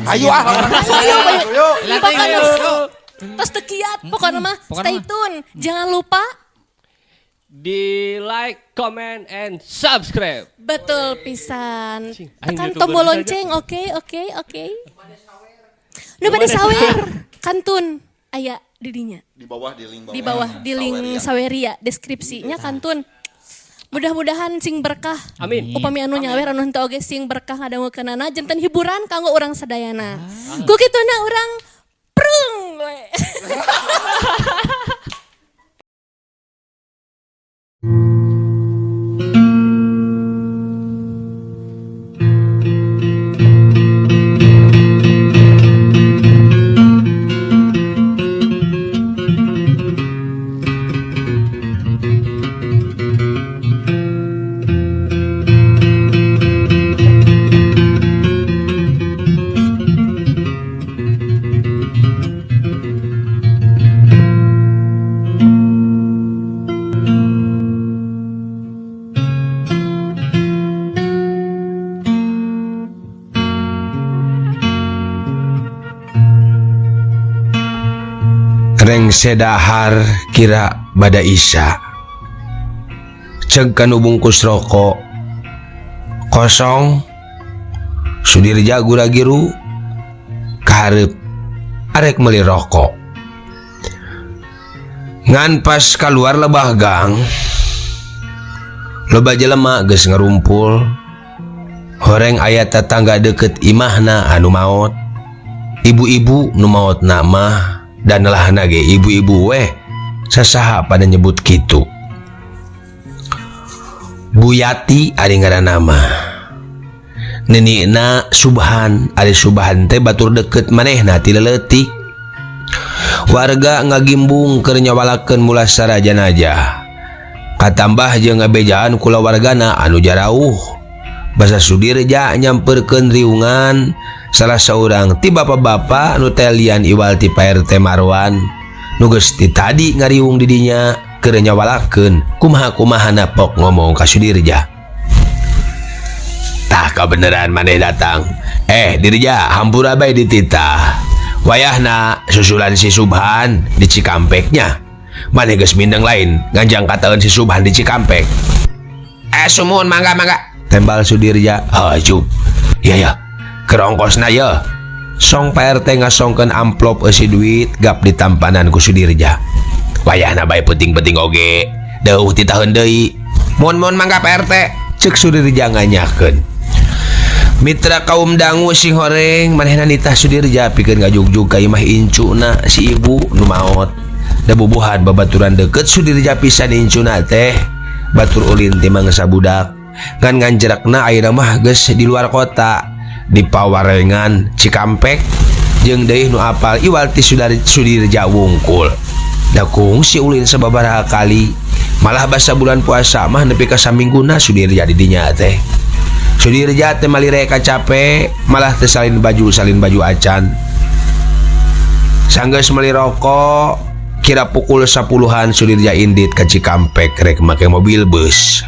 Ayo ah. Ayo, ayo. Ayo. Pokoknya tos teu kiat, pokoknya mah stay tune. Jangan lupa di like, comment, and subscribe. Betul pisan. Cing, aing Tekan YouTuber tombol saja. lonceng, oke, oke, oke. Nu bade sawer, kantun aya di dinya. Di bawah di link bawah. Di bawah di link Saweria deskripsinya kantun. Mudah-mudahan sing berkah. Amin. Upami anu nyawer anu henteu oge sing berkah ngadangukeunana janten hiburan kanggo urang sadayana. Ku kituna urang prung we. Rengse dahar kira bada Isya ceg kanu bungkus rokok kosong Sudirja gura-giru kahareup arek meuli rokok ngan pas kaluar lebah gang loba jelema geus ngarumpul horeng aya tetangga deket imahna anu maot ibu-ibu nu maot mah dan lah ge ibu-ibu weh sasaha pada nyebut kitu Buyati ari ngaranna mah Nenina Subhan ari Subhan teh batur deket manehna ti leutik warga ngagimbung keur nyawalakeun mulasara janajah katambah jeung ngabejaan kulawargana anu jarauh basa Sudirja nyamperkeun riungan salah seorang ti bapak-bapak nu telian iwal ti Pak RT Marwan nu geus ti tadi ngariung di dinya keur nyawalakeun kumaha-kumahana pok ngomong ka Sudirja. Tah kabeneran maneh datang. Dirja hampura bae dititah. Wayahna susulan si Subhan di Cikampeknya. Maneh geus mindeng lain nganjang kataeun si Subhan di Cikampek. Sumuhun mangga mangga. Tembal Sudirja. Hajup. Iya ya. Kerongkosna ye. Song Pak RT ngasongkeun amplop eusi duit gap ditampanan ku Sudirja. Wayahna bae penting-penting oge. Deuh titaheun deui. Mun-mun mangga Pak RT. Ceuk Sudirja nganyakeun. Mitra kaum dangu sing horeng manehna nitah Sudirja pikeun ngajugjug ka imah incuna si ibu nu maot. Da bubuhan babaturan deukeut Sudirja pisan incuna teh. Batur ulin ti mangsa budak. Ngan nganjerekna ayeuna mah geus di luar kota. Di Pawarengan Cikampek jeung deui nu apal iwal ti Sudirja wungkul. Da kungsi ulin sababaraha kali malah basa bulan puasa mah nepi ka samingguna Sudirja di dinya teh. Sudirja teh malire kacape malah teh salin baju acan. Sanggeus meuli rokok kira pukul 10-an Sudirja indit ka Cikampek rek make mobil bus.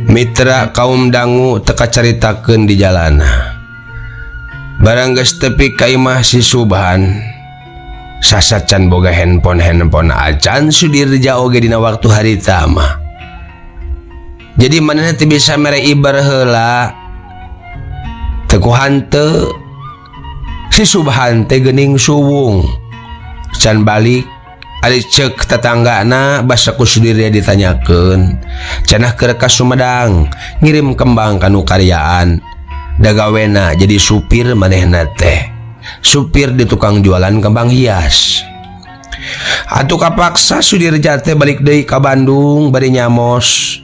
Mitra kaum dangu teka caritakeun di jalana. Barang geus tepi ka imah si Subhan, sasacan boga handphone acan Sudirja oge dina waktu harita mah. Jadi manehna teu bisa mere ibar heula. Teu ku hanteu si Subhan teh geuning suwung. Can balik ari ceuk tetanggana basa ku Sudirja ditanyakeun. Cenah keur ka Sumedang ngirim kembang ka nu karyaan. Da gawena jadi supir manehna teh. Supir di tukang jualan kembang hias. Atuh kapaksa Sudirja teh balik deui ka Bandung bari nyamos.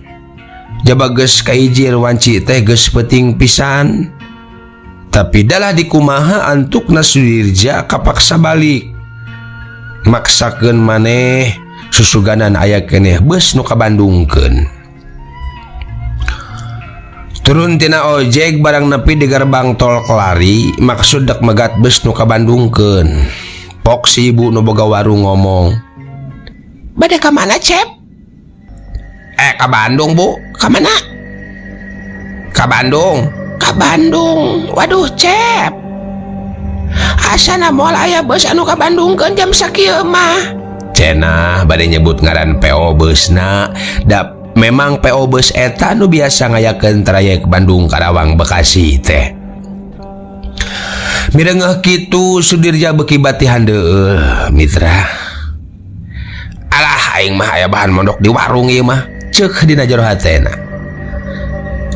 Jaba geus kaijir wanci teh geus peuting pisan. Tapi dalah dikumaha antukna Sudirja kapaksa balik. Maksakeun maneh susuganan aya keneh bus nu kabandungkeun. Turun tina ojek barang nepi di gerbang tol Kelari maksud dek megat bus nu kabandungkeun. Pok si ibu nu boga warung ngomong, "Bade ka mana, Cep?" Ka Bandung, Bu." "Ka mana?" "Ka Bandung." "Ka Bandung. Waduh, Cep. Asana moal aya bus anu kabandungkeun jam sakieu mah." Cenah bade nyebut ngaran PO busna. Da memang PO bus eta nu biasa ngayakeun trayek Bandung Karawang Bekasi teh. Mirengeuh kitu Sudirja beuki batihan deueuh mitra. Alah aing mah aya bahan mondok di warung ieu mah, ceuk dina jero hatena.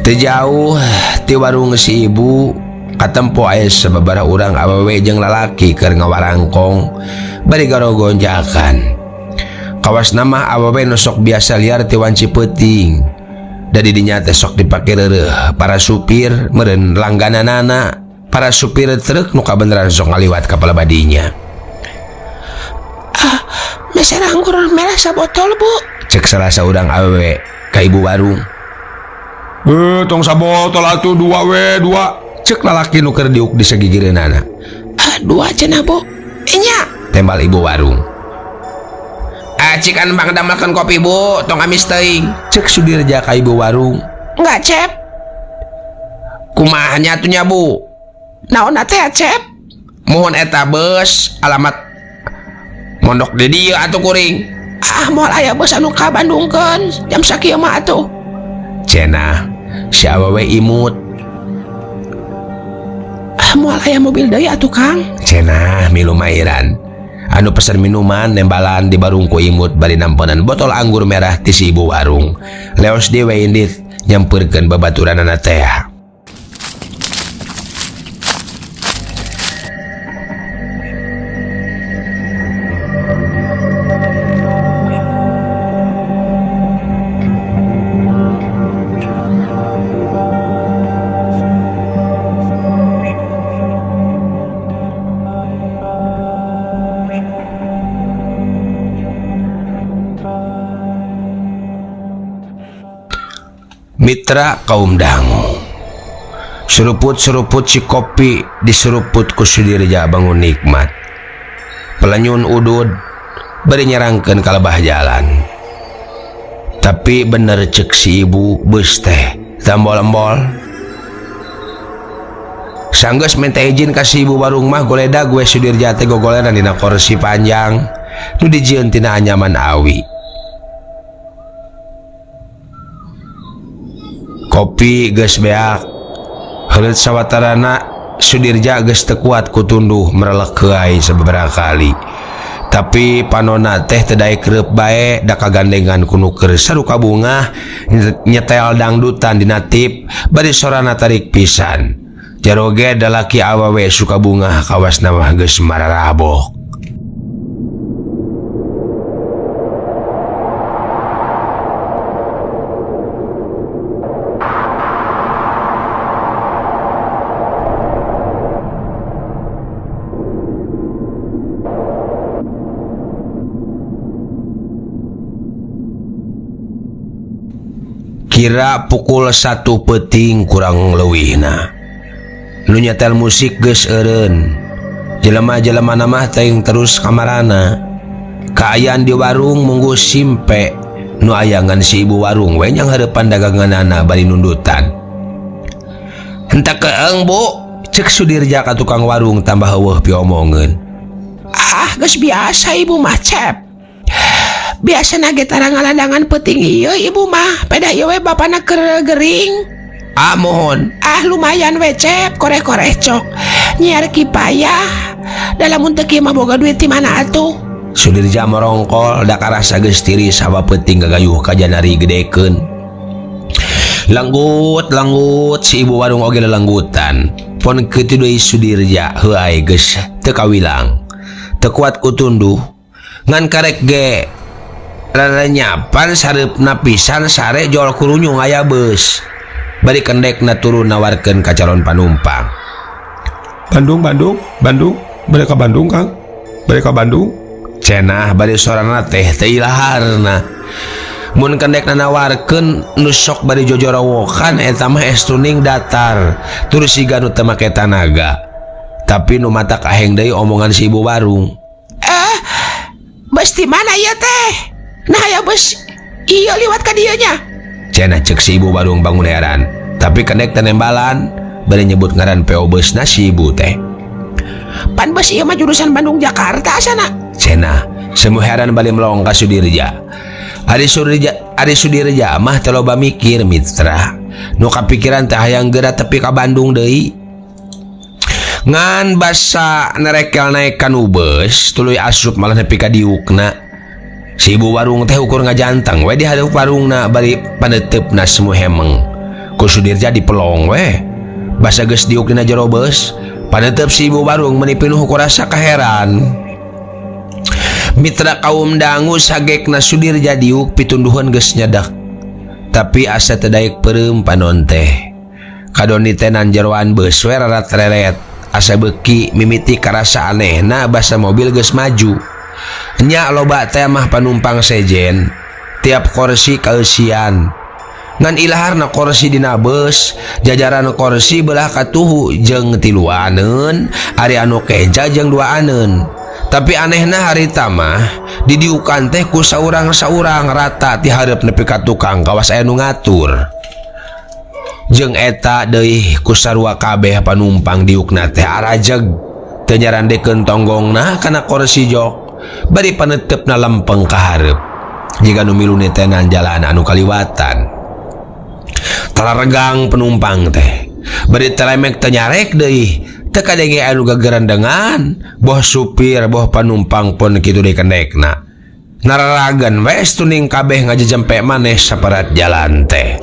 Teu jauh ti warung si ibu katempo aya sababaraha urang awewe jeung lalaki keur ngawarangkong bari garogonjakan. Kawas nama awewe nu sok biasa liar ti wanci peuting. Da di dinya teh sok dipake reureuh para supir meureun langgananana, para supir truk nu kabeneran sok ngaliwat ka palebadinya. "Ah, meser anggur merah sabotol, Bu," cek salah saurang awewe ka ibu warung. Tong sabotol atuh, dua we, dua," cek lalaki nu keur diuk di sagigireunana. "Ah, dua cenah, Bu." "Enya," tembal ibu warung. "Acikan bang damelkeun kopi, Bu, tong amis teuing," cek Sudirja ka ibu warung. "Enggak, Cep." "Kumaha nya atuh nya, Bu?" "Naon teh, Cep?" "Mohon eta bus alamat mondok di dieu atuh kuring." "Ah, moal aya bus anu ka Bandungkeun jam sakieu mah atuh." Cenah si awewe imut. "Ah, moal aya mobil deui atuh, Kang," cenah milu mairan. Anu pesen minuman nembalan di barung ku imut bari namponan botol anggur merah ti si ibu warung. Leos dewe indit nyampeurkeun babaturanana teh. Mitra kaum dangu. Seruput-seruput si kopi diseruput ku Sudirja bangun nikmat. Pelenyun udud bari nyerangkeun ka lebah jalan. Tapi bener cek si ibu beus teh tambol-embol. Sanggeus minta izin ka si ibu warung mah goledag we Sudirja teh gogoleran dina kursi panjang nu dijieun tina anyaman awi. Kopi geus beak. Heuleut sawatarana Sudirja geus teu kuat ku tunduh merelek heuay sababaraha kali. Tapi panona teh teu daek reup bae da kagandengan ku nu keur saruka bungah nyetel dangdutan dina tip bari sorana tarik pisan. Jaroge lalaki awewe suka bungah kawasna mah geus mararabok. Kira pukul 1 peuting kurang leuwihna. Nu nyetel musik geus eureun. Jelema-jelema mah teuing terus kamarana. Kaayaan di warung munggu simpe. Nu ayangan si ibu warung we nyang hareupan daganganana bari nundutan. "Henteu keeng, Bu," cek Sudirja ka tukang warung tambah heueuh piomongeun. "Ah, geus biasa ibu mah, Cep. Biasana ge tara ngaladangan peuting ieu ibu mah, peda ieu we bapana keur gering." "Ah, mohon." "Ah, lumayan we, Cep, koreh-koreh cok. Nyiar kipayah. Da lamun teu kieu mah boga duit ti mana atuh?" Sudirja morongkol da karasa geus tiris hawa peuting gagayuh ka janari gedekeun. Langgut langgut si ibu warung oge lelanggutan. Pon kitu deui Sudirja heuay geus teu kawilang. Teu kuat ku tunduh ngan karek ge raranyapan sareupna pisan sare jol kurunyung aya beus. Bari kendekna turun nawarkeun ka calon panumpang. Bandung, Bandung, Bandung, bade ka Bandung, Kang. Bade ka Bandung. Cenah bari sorana teh teu ilaharna. Mun kendekna nawarkeun nu sok bari jojorowokan eta mah estuning datar tur siga nu teu make tanaga. Tapi nu matak aheng deui omongan si ibu warung. Bus di mana ieu teh? Nah aya bus ieu liwat ka dieu nya. Cenah cek si ibu warung bangun heran. Tapi kendek teh nembalan bari nyebut ngaran PO busna si ibu teh. Pan bus ieu mah jurusan Bandung Jakarta asana. Cenah semu heran bari melong ka Sudirja. Ari Sudirja mah teu loba mikir mitra. Nu kapikiran teh hayang geura tepi ka Bandung deui. Ngan basa nerekel naek kanu beus tuluy asup malah nepi ka diukna. Si ibu warung teh ukur ngajanteng we di hareup warungna bari paneuteup-na semu hemeng. Ku Sudirja dipelong we. Basa geus diuk dina jero beus, panetep si ibu warung meuni pinuh ku rasa kaheran. Mitra kaum dangu sagekna Sudirja diuk pitunduhan geus nyedak. Tapi asa teu daek peureum panon teh. Kadoni teh nan jeroan beus we rarat-reret. Asa beuki mimiti karasa anehna basa mobil geus maju. Nya loba teh mah panumpang sejen, tiap kursi kaeusian. Ngan ilaharna kursi dina beus, jajaran kursi belah katuhu jeung tiluaneun, ari anu keja jeung duaaneun. Tapi anehna harita mah didiukan teh ku saurang-saurang rata ti hareup nepi ka tukang kawas aya nu ngatur. Jeung eta deui ku sarua kabeh panumpang diukna teh arajeg, teu nyarandekeun tonggongna kana kursi jok, bari paneuteup-na lempeng ka hareup. Jiga nu milu nitenan jalan anu kaliwatan. Tararegang penumpang teh bari telemek teu nyarek deui, teu kadenge anu gagerendengan, boh supir boh panumpang pun kitu deui kendekna. Nararagan we tuning kabeh ngajejempe maneh saparat jalan teh.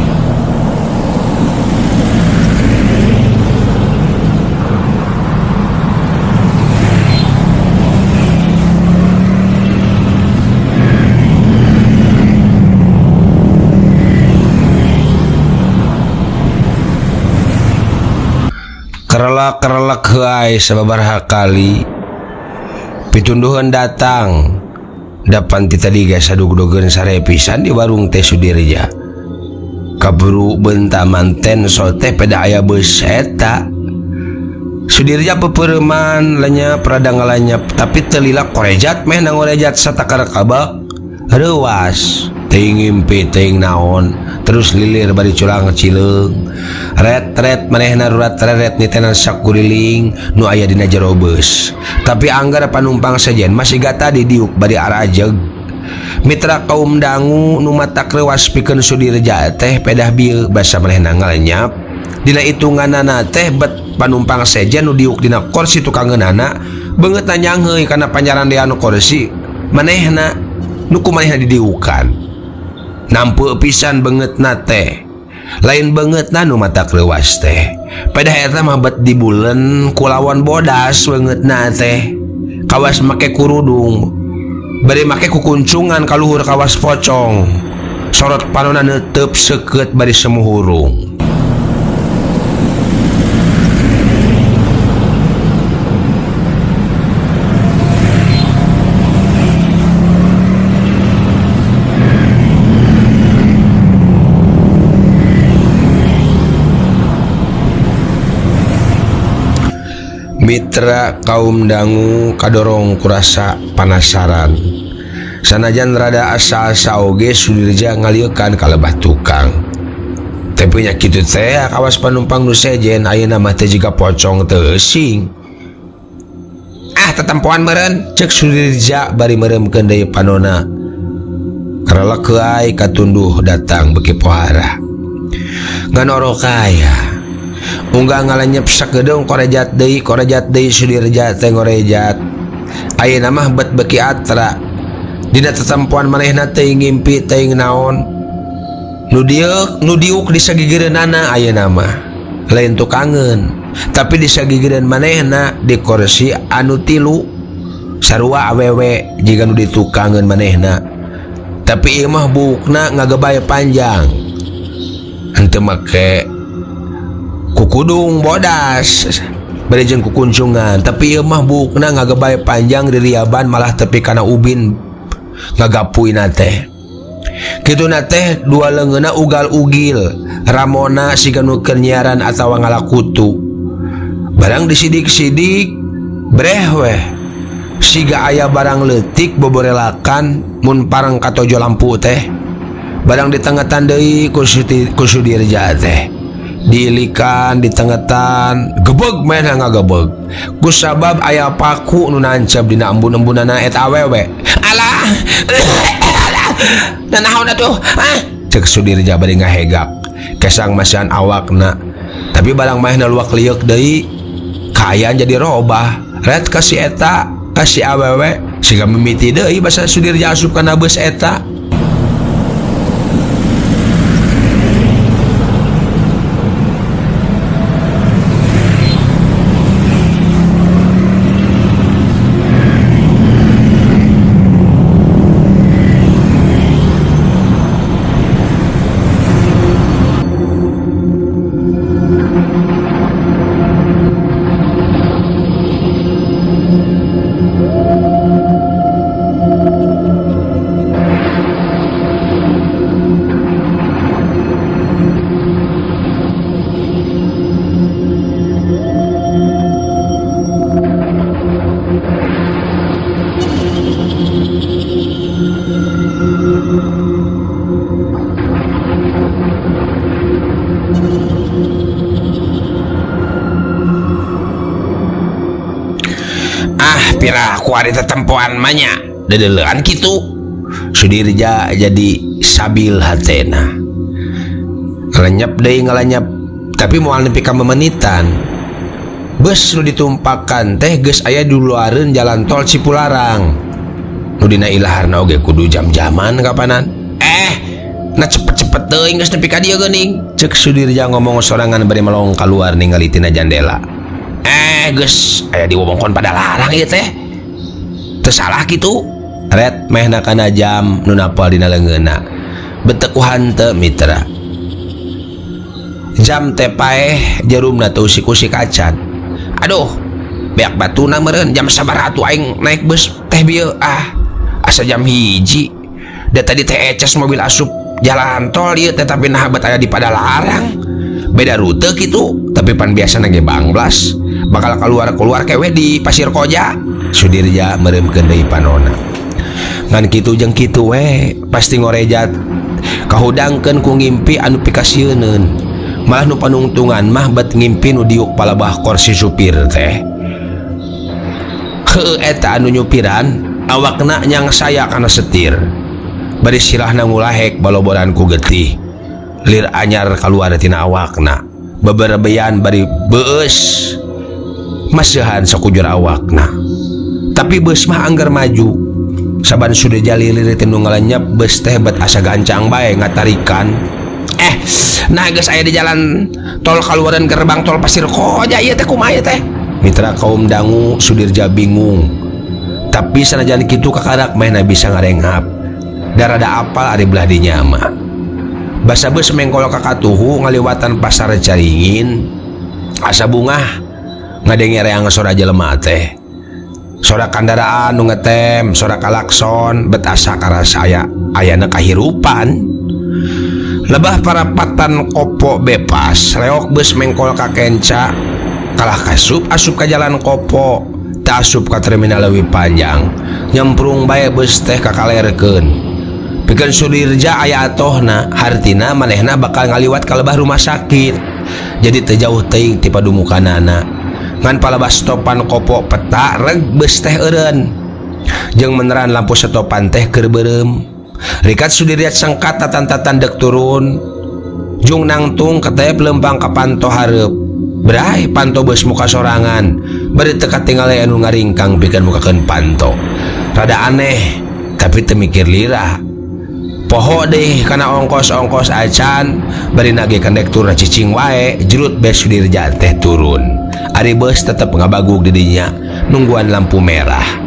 Kerelak-kerelak heuay sababaraha kali pitunduhan datang. Dapan ti tadi ge sadugdugeun sare pisan di warung teh Sudirja. Kaburu bentaman tenso teh peda aya beus eta. Sudirja pepeureman lenyap rada ngalanyap tapi teu lila korejat meh nangorejat satakar kabak reuas. Teuing ngimpi teuing naon terus lilir bari culang cileung. Ret-ret manehna rurat reret nitenan sakuriling nu aya dina jero beus. Tapi anggar panumpang sejen masih gata didiuk bari arajeg. Mitra kaum dangu nu matak reuas pikeun Sudirja teh pedah bieu basa manehna ngalenyap. Dina hitunganana teh bet panumpang sejen nu diuk dina kursi tukangeunana beungeutna nyangheuy kana panjarandean kursi manehna nu ku manehna didiukan. Nampu pisan beungeutna teh. Lain beungeutna nu matak reuas teh. Pedah eta mah bet dibulen kulawan bodas beungeutna teh. Kawas make kurudung. Bari make kukuncungan kaluhur kawas pocong. Sorot panona neuteub seukeut bari semuhurung. Mitra kaum dangu kadorong kurasa panasaran. Sanajan rada asa-asa oge Sudirja ngaliekan ka lebah tukang. Tapi nya kitu teh kawas panumpang nu sejen ayeuna mah teh jiga pocong teu eusing. Ah tetempoan meureun cek Sudirja bari meureumkeun deui panona. Karelek heuay katunduh datang beuki pohara. Ngan orokaya. Unggah ngalanyep sakedeung korejat deui Sudirja teh ngorejat. Ayeuna mah bet beuki atra. Dina tetempoan manehna teuing ngimpi teuing naon. Nu diuk nu diuk di sagigireunana ayeuna mah lain tukangeun, tapi di sagigireun manehna di kursi anu tilu sarua awewe jiga nu ditukangeun manehna. Tapi ieu mah buukna ngagebay panjang. Henteu make kukudung bodas bari jeung kukuncungan, tapi ieu mah buukna ngagebay panjang diriaban malah tepi kana ubin ngagapuina teh. Kituna teh dua leungeunna ugal-ugil, ramona siga nu keur nyiaran atawa ngalakutu. Barang disidik-sidik breh weh siga aya barang leutik boborelakan mun pareng katojo lampu teh. Barang ditengetan deui ku Sudirja teh. Diilikan ditengetan gebeg mehna ngagebeg. Ku sabab aya paku nu nancep dina embun-embunana eta awewe. Alah. Nah, naon atuh? Ah, cek Sudirja bari ngahegak. Kesang masihan awakna. Tapi barang manehna luak lieuk deui, kaayaan jadi robah. Ret ka si eta, ka si awewe, siga mimiti deui basa Sudirja asup kana beus eta. Ah, pirah ku ari tetempoan mah nya dedeleuan kitu. Sudirja jadi sabil hatena. Ngalenyep deui ngalenyep, tapi moal nepi ka memenitan. Bus nu ditumpakan teh geus aya di luareun jalan tol Cipularang. Nu dina ilaharna oge kudu jam-jaman kapanan. Nah cepet-cepet teuing geus nepi ka dieu geuning. Cek Sudirja ngomong sorangan bari melong kaluar ningali tina jandela. Geus aya di wewengkon Padalarang ieu teh. Teu salah kitu. Ret mehna kana jam nu napal dina leungeunna. Beteu ku hanteu mitra. Jam teh paeh jarumna teu usik-usik acan. Aduh, beak batuna meureun jam sabaraha atuh aing naik bus teh bieu ah. Asa jam 1. Da tadi teh eces mobil asup jalan tol ieu teh tapi naha bet aya di Padalarang. Beda rute kitu, tapi pan biasana ge bangblas. Bakal keluar-keluar kewe di Pasir Koja. Sudirja meureumkeun deui panona. Ngan kitu jeung kitu we, pasti ngorejat. Kahudangkeun ku ngimpi anu pikasieuneun. Malah nu panungtungan mah bet ngimpi nu diuk palabah kursi supir teh. Heueuh eta anu nyupiran, awakna nyang saya kana setir. Bari silahna ngulahek baloboran ku getih. Lir anyar kaluar tina awakna. Beberebean bari beus. Masihan sakujur awakna. Tapi beus mah anggar maju. Saban Sudirja lilir teh nu ngalenyep beus teh bet asa gancang bae ngatarikan. Nah geus aya di jalan tol kaluaran gerbang tol Pasir Koja ieu teh kumaha ieu teh? Mitra kaum dangu Sudirja bingung. Tapi sanajan kitu kakarak manehna bisa ngarenghap. Da rada apal ari belah dinya mah. Basa beus mengkol ka katuhu ngaliwatan pasar Caringin. Asa bungah ngadenge reang sora jelema teh. Sora kandaraan nu ngetem, sora kalakson, bet asa karasa aya ayana kahirupan. Lebah parapatan Kopo bebas, reok beus mengkol ka kenca, kalah kasup asup ka jalan Kopo, teu asup ka terminal leuwih panjang. Nyemprung bae beus teh kakalerkeun. Pikeun Sudirja aya atohna, hartina manehna bakal ngaliwat ka lebah rumah sakit. Jadi teu jauh teuing ti padumukanana. Ngan palebah stopan Kopo peta reg beus teh eureun. Jeung meneran lampu stopan teh keur beureum. Rikat Sudirja sengkat tatan-tatan dek turun. Jung nangtung ketep lempang ka panto hareup. Bray panto beus muka sorangan. Bari teu katingali anu ngaringkang pikeun mukakeun panto. Rada aneh, tapi teu mikir lira. Poho deh kana ongkos-ongkos acan bari nage kondekturna cicing wae jerut bes Sudirja teh turun. Ari bus tetep ngabagug di dinya nungguan lampu merah.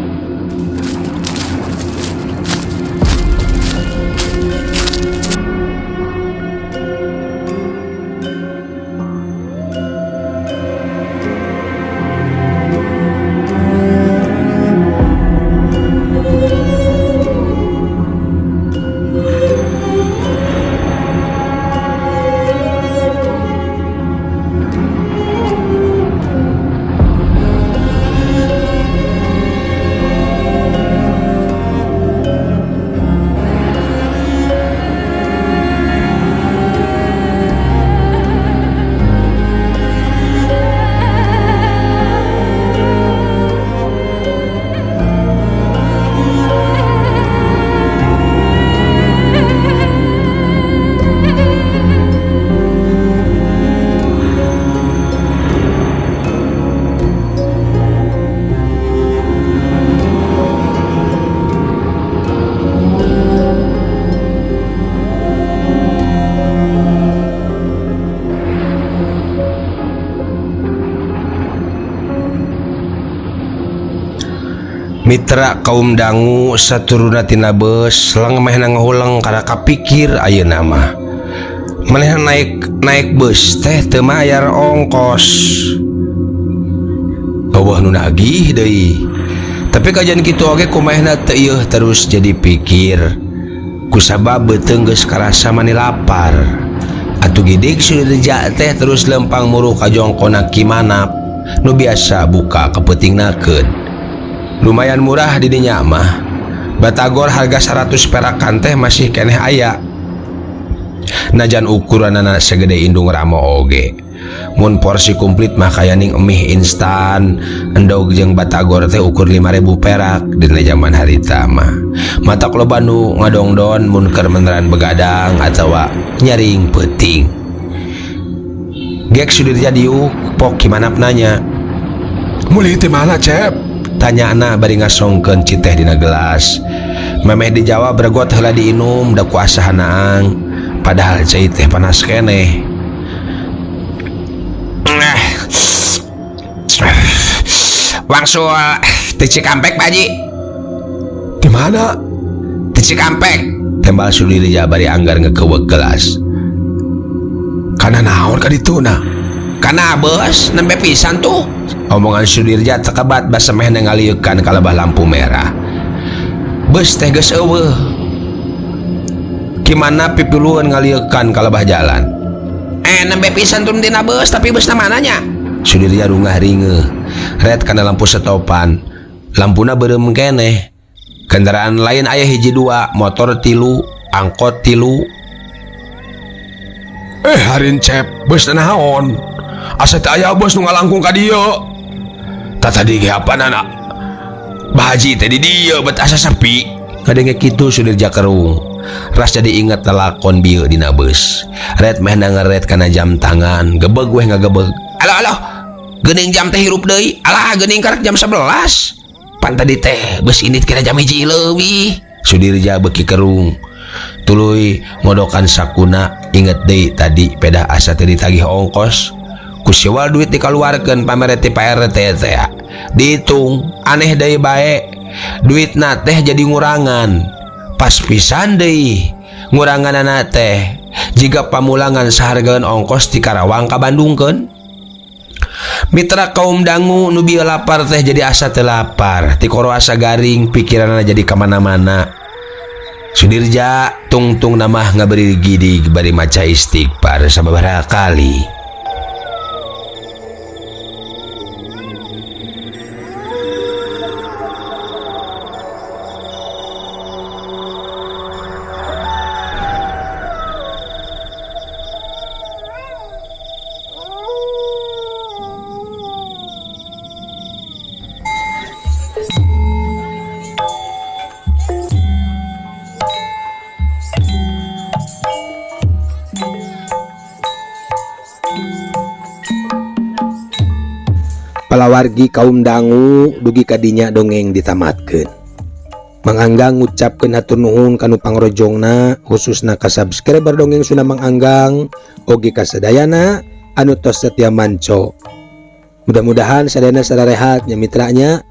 Mitra kaum dangu saturuna tina beus lengmehna ngahuleng kana kapikir ayeuna mah. Manehna naik beus teh teu mayar ongkos. Eueuh nu nagih deui. Tapi kajian kitu oge kumehna teu ieuh terus jadi pikir. Kusabab beuteung geus karasa mani lapar. Atuh gidig Sudirja teh terus lempang muru ka jongkona Ki Manap nu biasa buka kepeutingnakeun. Lumayan murah di dinya mah. Batagor harga 100 perakan teh masih keneh aya. Najan ukuranana segede indung ramo oge. Mun porsi komplit mah kayaning mie instan, endog jeung batagor teh ukur 5.000 perak dina zaman harita mah. Matak loba nu ngadongdon mun keur meneran begadang atawa nyaring peuting. Gek Sudirja diuk pok Ki Manap nanya. Meuli ti mana, Cep? Tanyana bari ngasongkeun citeh dina gelas. Memeh dijawab regot heula diinum da kuasa hanaang. Padahal cai teh panas keneh. Wangsul ti Cikampek, Pak Haji. Di mana? Di Cikampek. Tembal Sudirja bari anggar ngekeuweuk gelas. Kana naon ka dituna? Kana beus nembe pisan tuh. Omongan Sudirja tekebat basa mehna ngalieukan kalebah lampu merah. Beus teh geus eueuh. Ki Manap pipilueun ngalieukan kalebah jalan. Nembe pisan turun tina beus tapi beusna mananya? Sudirja rungah ringeuh. Ret kana lampu setopan. Lampuna beureum keneh. Kendaraan lain aya hiji dua, motor 3, angkot 3. Harin Cep, beus naon? Asa teu aya beus nu ngalangkung ka dieu. Tah tadi ge apanana? Bahaji teh di dieu bet asa sepi. Kadenge kitu Sudirja kerung. Ras jadi inget lelakon bieu dina beus. Ret meh ngeret kana jam tangan, gebeg weh ngagebeg. Aloh aloh, geuning jam teh hirup deui. Alah geuning karek jam 11. Pan tadi teh beus indit kira jam 1 leuwih. Sudirja beuki kerung. Tuluy ngodokan sakuna inget deui tadi pedah asa teh ditagih ongkos. Ku siwal duit dikaluarkeun pamere ti Pak RT teh. Dihitung aneh deui bae. Duitna teh jadi ngurangan. Pas pisan deui nguranganana teh jiga pamulangan sahargaeun ongkos ti Karawang ka Bandungkeun. Mitra kaum dangu nu bieu lapar teh jadi asa teu lapar, tikoro asa garing, pikiranna jadi kamana-mana. Sudirja tungtung namah ngaberi gidig bari maca istighfar sababaraha kali. Palawargi kaum dangu dugi kadinya dongeng ditamatkeun. Mang Anggang ngucapkeun hatur nuhun kanu pangrojongna, khususna ka subscriber Dongeng Sunda Mang Anggang, oge ka sadayana anu tos setia manco. Mudah-mudahan sadayana sararehat nya, mitranya.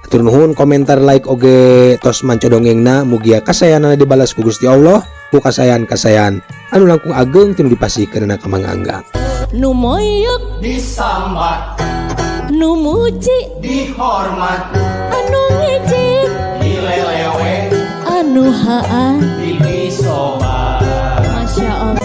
Hatur nuhun komentar, like, oge tos manco dongengna. Mugia kasayanana dibalas ku Gusti Allah ku kasayan-kasayan anu langkung ageng tinu dipasihkeun ka Mang Anggang. Nu moyok disambat, nu muji dihormat, anu ngejek dilelewe, anu haa disobat. Masya Allah.